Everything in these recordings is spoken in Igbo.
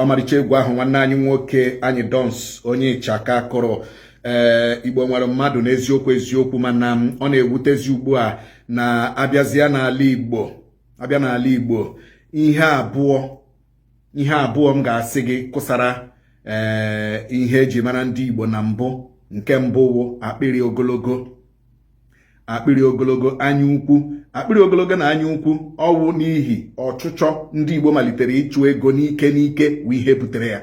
Ọmarịcha egwu ahụ nwanne anyị nwoke anyị Dons onye ịchaka kụrụ. Ee, Igbo nwere mmadụ n'eziokwu eziokwu, mana ọ na-ewutezi ugbu a na abịazịa n'ala Igbo, abịa n'ala Igbo, ihe abụọ m ga-asị gị kụsara ee ihe eji mara ndị Igbo na mbụ. Nke mbụ wụ akpịrị ogologo, akpịrị ogologo, anya ukwu. Akpịrị ogologo na anya ukwu, ọwụ n'ihi ọchụchọ ndị Igbo malitere ịchụ ego n'ike n'ike wụ ihe butere ya.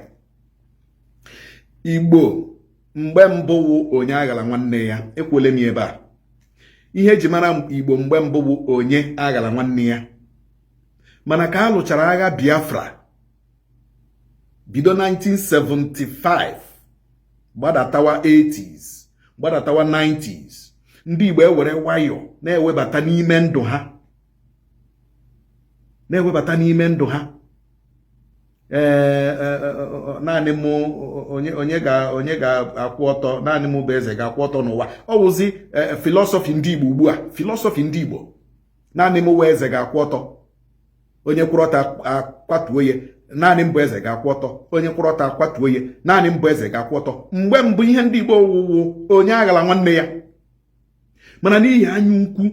Igbo mgbe mbụ wụ onye aghala nwanne ya. Ekwuole m ebe a, ihe eji mara Igbo mgbe mbụ wụ onye aghala nwanne ya. Mana ka a lụchara agha Biafra, bido 1975 gbadatawa 80s, gbadatawa 90s, ndị Igbo ewere nwayọ na-ewebata n'ime ndụ ha, na-ewebata n'ime ndụ ha ee naanị mụ, onye onye ga-akwụ ọtọ, naanị mụ bụ eze ga-akwụ ọtọ n'ụwa. Ọ wụzi philosophy ndị Igbo ugbu a, philosophy ndị Igbo, naanị mụ wee eze ga-akwụ ọtọ, onye kwụrụ ọtọ akwatuo ya. Naanị mbụ eze ga-akwụ ọtọ, onye kwụrụ ọtọ akwatuo ya. Naanị mbụ eze ga-akwụ ọtọ. Mgbe mbụ, ihe ndị Igbo wụwụ onye aghala nwanne ya. Mana n'ihi anya ukwu,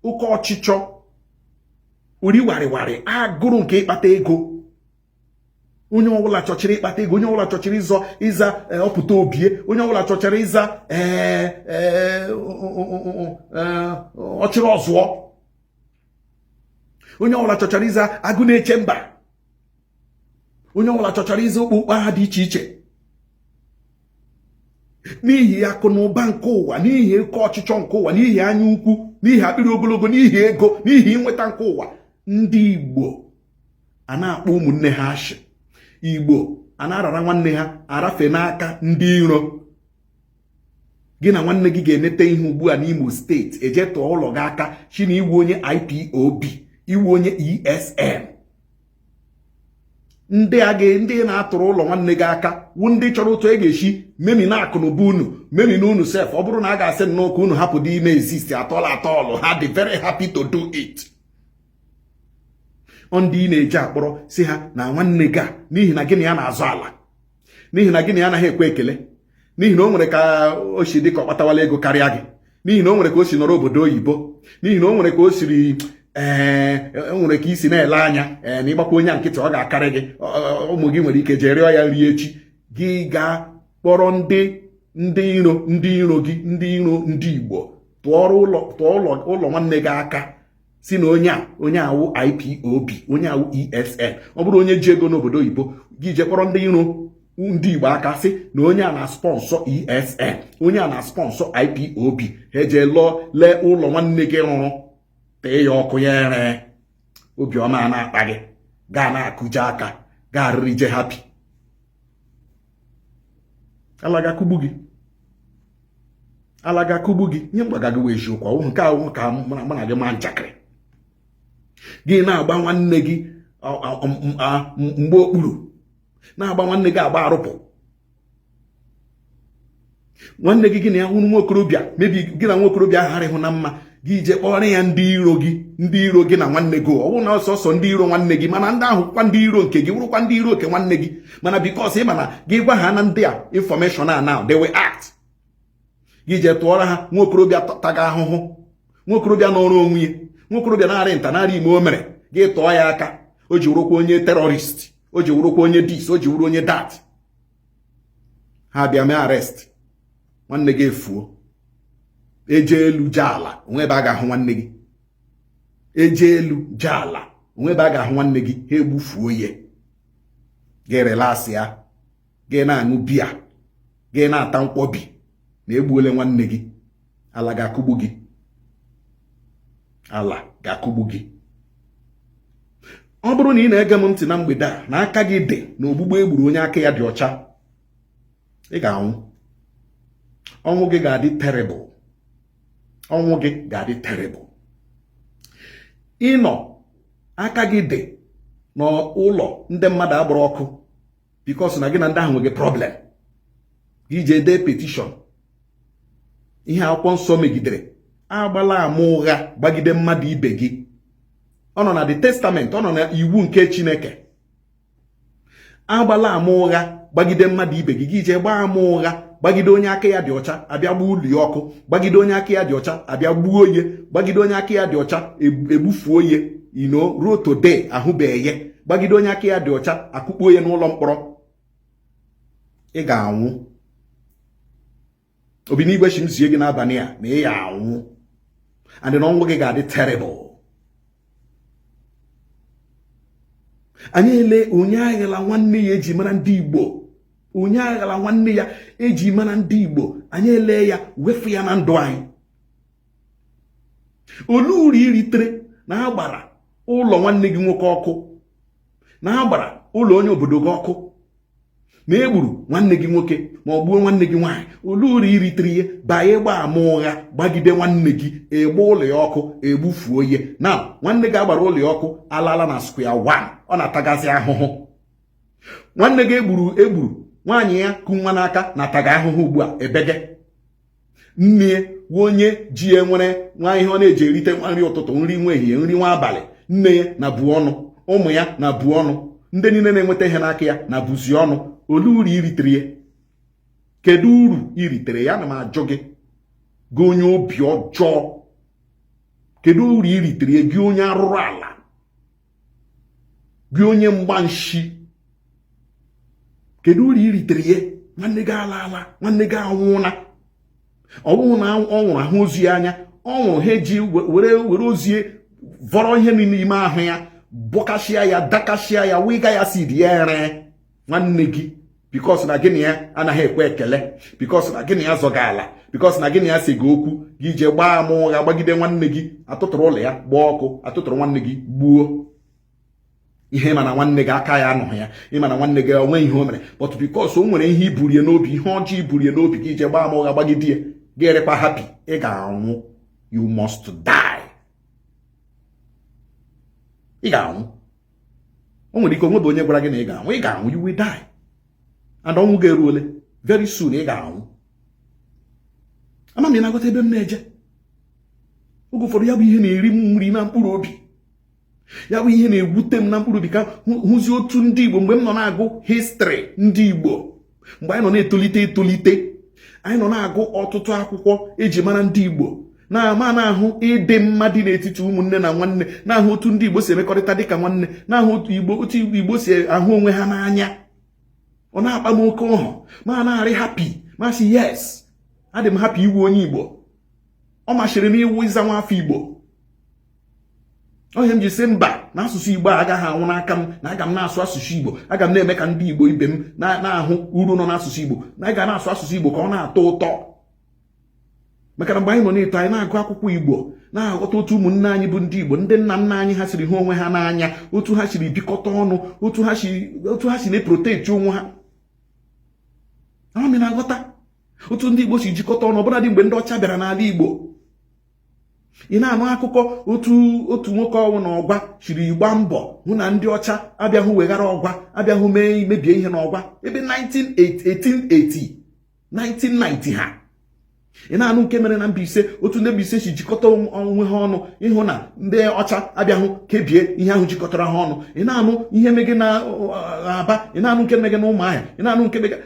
oke ọchịchọ, uri warịwarị, agụrụ nke ịkpata ego, onye ọbụla chọchiri ịkpata ego, onye ọbụla chọchiri ịzọ ịza ọpụta obie, onye ọbụla chọchara ịza ọchịrị ọzụọ, onye ọbụla chọchara ịza agụ na-eche mba, onye ọbụla chọchara ịza okpukpe aha dị iche iche, n'ihi akụ na ụba nke ụwa, n'ihi oke ọchịchọ nke ụwa, n'ihi anya ukwu, n'ihi akpịrị ogologo, n'ihi ego, n'ihi inweta nke ụwa, ndị Igbo a na-akpọ ụmụnne ha ashị. Igbo a na-arara nwanne ha arafe n'aka ndị iro. Gị na nwanne gị ga-emete ihe ugbu a n'Imo Steeti, eje tụọ ụlọ gị aka chi na iwu onye IPOB, iwu onye ESN. Ndị a ga ndị na-atụrụ ụlọ nwanne gị aka wụ ndị chọrọ otu e ga-esi memi na akụ na ụba unu, memi na unu sef. Ọ bụrụ na a ga-asị nnọọ ka unu hapụ dị ime exist atọl atọlụ, ha dị very happy to do it. Ọ ndị ị na-eji akpọrọ si ha na nwanne gị a, n'ihi na gịnị ya na-azụ ala, n'ihi na gịnị ya anaghị ekwe ekele, n'ihi na o nwere ka o si dị ka ọ kpatawala ego karịa gị, n'ihi na o nwere ka o si nọrọ obodo oyibo, n'ihi na o nwere ka o siri ee nwere ka isi na-ele anya ee na ịgbakwa onye nkịtị, ọ ga-akarị gị. Ụmụ gị nwere ike jee rịọ ya nri echi. Gị gaa kpọrọ ndị iro, ndị iro gị, ndị iro ndị Igbo, tụọrọ ụlọ, tụọ ụlọ, ụlọ nwanne gị aka, si na onye a, onye awụ IPOB, onye awụ ESN. Ọ bụrụ onye ji ego n'obodo oyibo, gị jee kpọrọ ndị iro ndị Igbo aka, sị na onye a na-sponsor ESN, onye a na-sponsor IPOB. Ha eje lụọ lee ụlọ nwanne gị rụrụ, tee ya ọkụ, ya ere. Obiọma a na-akpa gị, gaa na-akụje aka, gaa rịrị je happy. Ala ga-akụgbu gị, ala ga-akụgbu gị. Ihe mgbaga gị wee eziokwu ọwụ nke ahụ ka mụ na gị maa njakịrị. Gị na-agba nwanne gị mgbe okpuru, na-agba nwanne gị agba arụpụ nwanne gị. Gị na ya hụrụ nwa okorobịa mebi gị na nwa okorobịa ahụ arịhụ na mma, gị jee kpọrọ ya ndị iro gị, ndị iro gị na nwanne gị. Ọ bụrụ na ọsọsọ ndị iro nwanne gị, mana ndị ahụ kwa ndị iro nke gị, wụrụkwa ndị iro nke nwanne gị. Mana because ị mana gị gwa ha na ndị a information a, now they will act. Gị jee tụọrọ ha nwa okorobịa taga ahụhụ, nwa okorobịa nọrọ onwe ya, nwa okorobịa na-arị nta narị ime o mere, gị tụọ ya aka, o ji wụrụkwa onye terrorist, o ji wụrụkwa onye this, o ji wụrụ onye that. Ha bịa mee arrest nwanne gị, efuo. Eje elu jee ala, onwe ebe a ga-ahụ nwanne gị. Eje elu jee ala, onwe ebe a ga-ahụ nwanne gị. Ha egbufuo ya, gị relax ya, gị na-aṅụ biya, gị na-ata nkwọbi na egbuole nwanne gị. Ala ga-akụgbu gị, ala ga-akụgbu gị. Ọ bụrụ na ị na-ege m ntị na mgbede a, na aka gị dị na ogbugbu egburu onye aka ya dị ọcha, ị ga-anwụ. Ọnwụ gị ga-adị terrible, ọnwụ gị ga-adị terrible. Ịnọ aka gị dị n'ụlọ ndị mmadụ agbara ọkụ because na gị na ndị ahụ nweghị problem, gị jee dee petition. Ihe akwụkwọ nsọ megidere, agbala ama ụgha gbagide mmadụ ibe gị. Ọ nọ na the testament, ọ nọ na iwu nke Chineke. Agbala ama ụgha gbagide mmadụ ibe gị. Gị jee gbaa ama ụgha gbagide onye aka ya dị ọcha, abịa gbuo ụlọ ya ọkụ, gbagide onye aka ya dị ọcha, abịa gbuo onye, gbagide onye aka ya dị ọcha, egbufuo onye ino ruo today ahụbeghị ya, gbagide onye aka ya dị ọcha, akụkpuo ya n'ụlọ mkpọrọ. Ị ga-anwụ. Obinigwe shi m zie gị n'abalị a na ị ya anwụ, and na ọnwụ gị ga-adị terrible. Anyị ele onye aghala nwanne ya eji mara ndị Igbo, onye aghala nwanne ya eji mara ndị Igbo, anyị ele ya wefu ya na ndụ anyị. Olee uru i ritere na a gbara ụlọ nwanne gị nwoke ọkụ, na a gbara ụlọ onye obodo gị ọkụ, na e gburu nwanne gị nwoke ma ọ gbuo nwanne gị nwaanyị? Olee uru i ritere ihe ba ịgba ama ụgha gbagide nwanne gị, egba ụlọ ya ọkụ, egbufuo ihe na nwanne gị agbara ụlọ ya ọkụ alala na square one, ọ na-atagazi ahụhụ. Nwanne gị egburu egburu nwaanyị ya ku nwa n'aka na-ataga ahụhụ ugbu a, ebege nne onye ji ya nwere nwa ihe ọ na-eji erite nwa nri ụtụtụ, nri nwa ehihie, nri nwa abalị. Nne ya na bu ọnụ, ụmụ ya na bu ọnụ, ndị niile na-enweta ihe n'aka ya na buzi ọnụ. Olee uru i ritere ya? Kedu uru i ritere ya? Ana m ajụ gị, gị onye obi ọjọọ, kedu uru i ritere ya? Gị onye arụrụ ala, gị onye mgbanshi, kedu uru i ritere ya? Nwanne gị alaala, nwanne gị anwụọla. Ọ bụghị na ọ nwụrụ ahụ ozu ya anya, ọ nwụrụ ha eji were were ozie vọrọ ihe n'ime ahụ ya, bọkashịa ya, dakashịa ya, wịga ya acid ya ere nwanne gị, because na gị na ya anaghị ekwe ekele, because na gị na ya zọga ala, because na gị na ya si gị okwu, gị jee gbaa ama ụgha gbagide nwanne gị, atụtụrụ ụlọ ya gbaa ọkụ, atụtụrụ nwanne gị gbuo ihe. Mana nwanne gị aka ya anọghị ya, ịma na nwanne gị onwe ihe o mere, but because o nwere ihe iburie n'obi, ihe ọjọọ iburie n'obi, gị jee gbaa ama ụgha gbagide ya, gị erekwa happy. Ị ga-anwụ. You must die. Ị ga-anwụ. O nwere ike onwe bụ onye gwara gị na ị ga-anwụ. Ị ga-anwụ. You will die, and ọnwụ ga-eruole very soon. Ị ga-anwụ. Ama m ị na-aghọta ebe m na-eje. Oge ụfọdụ ya bụ ihe na-eri m nri na mkpụrụ obi, ya bụ ihe na-ewute m na mkpụrụ obi, ka hụzi otu ndị Igbo mgbe m nọ na-agụ history ndị Igbo, mgbe anyị nọ na-etolite etolite, anyị nọ na-agụ ọtụtụ akwụkwọ eji mara ndị Igbo, na-ama na-ahụ ịdị mma dị n'etiti ụmụnne na nwanne, na-ahụ otu ndị Igbo si emekọrịta dịka nwanne, na-ahụ otu Igbo si ahụ onwe ha n'anya. Ọ na-akpa m oke ọhụ, ma na-arị happy, ma sị yes, adị m happy iwu onye Igbo. Ọ masịrị m iwu ịza nwa afọ Igbo. Onye m ji sị mba na asụsụ Igbo a agaghị anwụ n'aka m, na aga m na-asụ asụsụ Igbo, aga m na-eme ka ndị Igbo ibe m na-ahụ uru nọ n'asụsụ Igbo, na aga na-asụ asụsụ Igbo ka ọ na-atọ ụtọ. Maka na mgbe anyị nọ na-eto, anyị na-agụ akwụkwọ Igbo, na-aghọta otu ụmụnne anyị bụ ndị Igbo, ndị nna nna anyị ha siri hụ onwe ha n'anya, otu ha siri bikọta ọnụ, otu ha si na-eprotect onwe ha. Ama m na-aghọta otu ndị Igbo si jikọta ọnụ, ọbụladị mgbe ndị ọcha bịara n'ala Igbo. Ị na-anụ akụkọ otu otu nwoke ọnwụ na ọgwa siri gba mbọ hụ na ndị ọcha abịahụ weghara ọgwa, abịahụ mee mebie ihe n'ọgwa ebe 1880, 1990 ha. Ị na-anụ nke mere na Mbaise, otu ndị Mbaise si jikọta onwe ha ọnụ ịhụ na ndị ọcha abịahụ kebie ihe ahụ jikọtara ha ọnụ. Ị na-anụ ihe mege na Aba, ị na-anụ nke mege na Ụmụahịa, ị na-anụ nke mege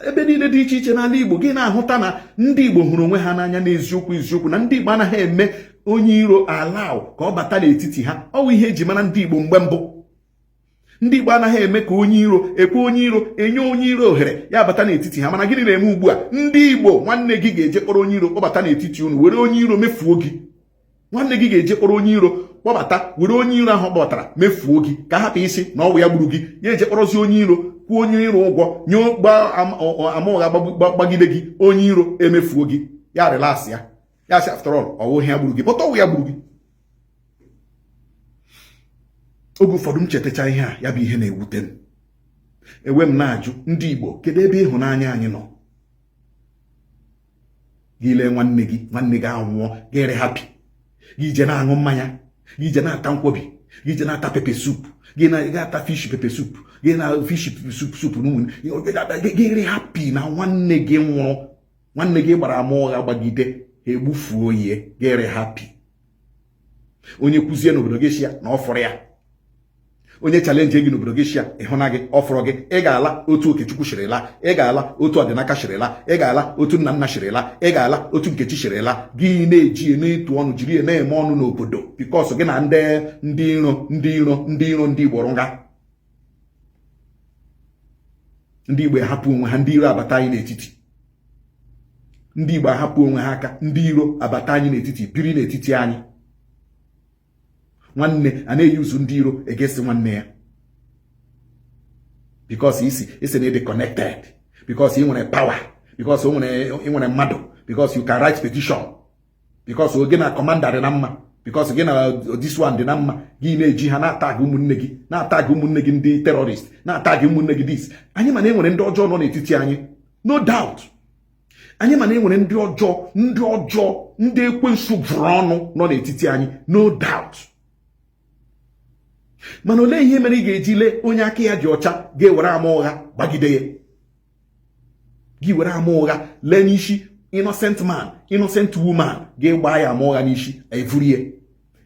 ebe niile dị iche iche n'ala Igbo. Gị na-ahụta na ndị Igbo hụrụ onwe ha n'anya n'eziokwu eziokwu, na ndị Igbo anaghị eme onye iro allow ka ọ bata n'etiti ha. Ọ bụ ihe eji mara ndị Igbo mgbe mbụ. Ndị Igbo anaghị eme ka onye iro ekwe, onye iro enye onye iro ohere ya bata n'etiti ha. Mana gịnị na-eme ugbu a? Ndị Igbo, nwanne gị ga-eje kpọrọ onye iro kpọbata n'etiti unu, were onye iro mefuo gị. Nwanne gị ga-eje kpọrọ onye iro kpọbata, were onye iro ahụ kpọbatara mefuo gị, ka hapụ isi na ọwụ ya gburu gị. Ya eje kpọrọzi onye iro, kwụọ onye iro ụgwọ, nye ama ụgha gbagide gị, onye iro emefuo gị. Ya relax ya, ya sị after all ọwụ ya gburu gị, but ọwụ ya gburu gị. Oge ụfọdụ m chetacha ihe a, ya bụ ihe na-ewute m, ewe m na-ajụ ndị Igbo, kedu ebe ịhụnanya anyị nọ? Gị lee nwanne gị, nwanne gị anwụọ, gị rị happy, gị je na-aṅụ mmanya, gị je na-ata nkwobi, gị je na-ata pepper soup, gị na-ata fish pepper soup, gị na fish soup soup n'ụmụ gị, rị happy na nwanne gị nwụrụ, nwanne gị gbara ama ụgha gbagide, egbufuo ihe, gị rị happy. Onye kwuzie n'obodo gị si ya na ọ fụrụ ya, Onye challenge gị n'obodo gị shia ịhụna gị ọfọrọ gị. Ị ga-ala otu Okechukwu shirila, ị ga-ala otu Ọdịnaka shirila, ị ga-ala otu Nnanna shirila, ị ga-ala otu Nkechi shirila. Gị na-eji na-etu ọnụ, jiri ya na-eme ọnụ n'obodo, because gị na ndị ndị iro, ndị iro, ndị iro, ndị Igbo rụga. Ndị Igbo ahapụ onwe ha, ndị iro abata anyị n'etiti. Ndị Igbo ahapụ onwe ha aka, ndị iro abata anyị n'etiti, biri n'etiti anyị. Nwanne a na-eyuzu ndị iro against nwanne ya, because isi isi na ịdị connected, because ị nwere power, because ị nwere mmadụ, because you can write petition, because gị na commander dị na mma, because gị na this one dị na mma. Gị na-eji ha na-atag ụmụnne gị, na-atag ụmụnne gị ndị terrorist, na-atag ụmụnne gị this. Anyị mana enwere ndị ọjọọ nọ n'etiti anyị, no doubt. Anyị mana enwere ndị ọjọọ, ndị ọjọọ, ndị ekwensu vụrụ ọnụ nọ n'etiti anyị, no doubt. Mana olee ihe mere ị ga-eji lee onye aka ya dị ọcha, ga-ewere ama ụgha gbagide ya? Gị were ama ụgha lee n'isi innocent man, innocent woman, ga-egba ya ama ụgha n'isi, evurie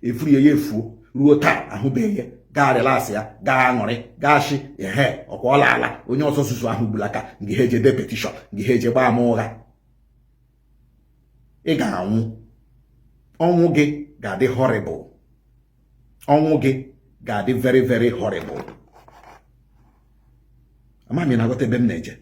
evurie ya, efuo. Ruo taa ahụbeghị ya. Gaa relax ya, gaa aṅụrị, gaa shi ehe ọkwa ọla ala. Onye ọzọ zuzu ahụ gbulaka nga ha eje dee petition, nga ha eje gbaa ama ụgha. Ị ga-anwụ, ọnwụ gị ga-adị horrible, ọnwụ gị ga-adị very, very horrible. Ama m na-aghọta ebe m na-eje.